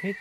Khib.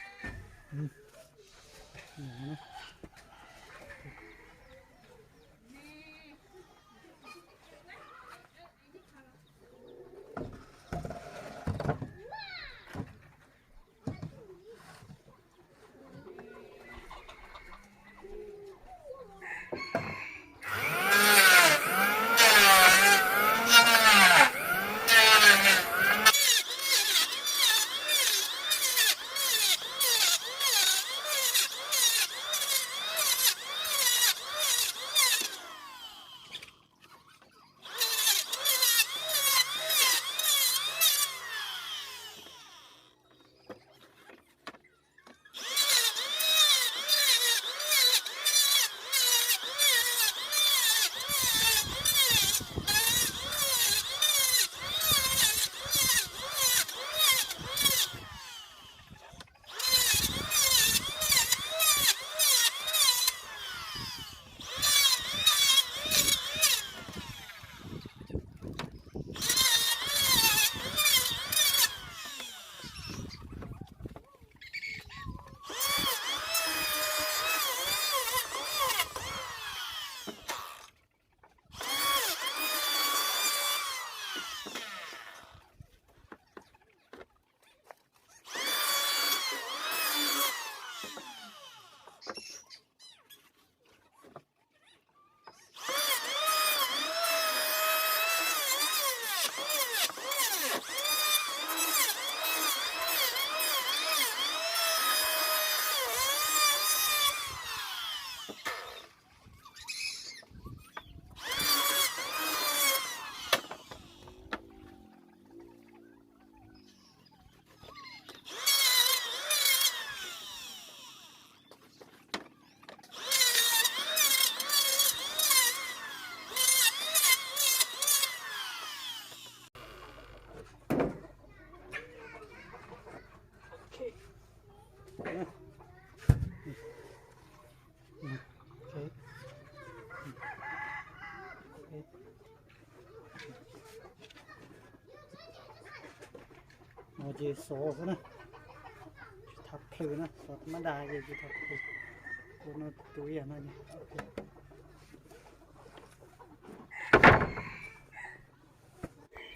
No ces xov xwb na, tsis thab plhws na, xov mab dam ces tsis thab plhws. Ua no tus ib yam no ces.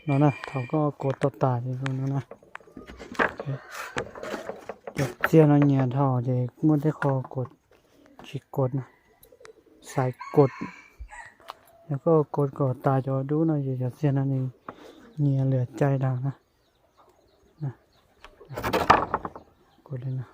No na, thaum koj kuav tau tas ces no na. Cov txiag no nyias dhau ces muaj tej qho kuav tsis kuav na, xaiv kuav. Yog koj kuav kom tas cov dub no ces cov txiag no nws nyias lwam cai dhau na. Kuav li no.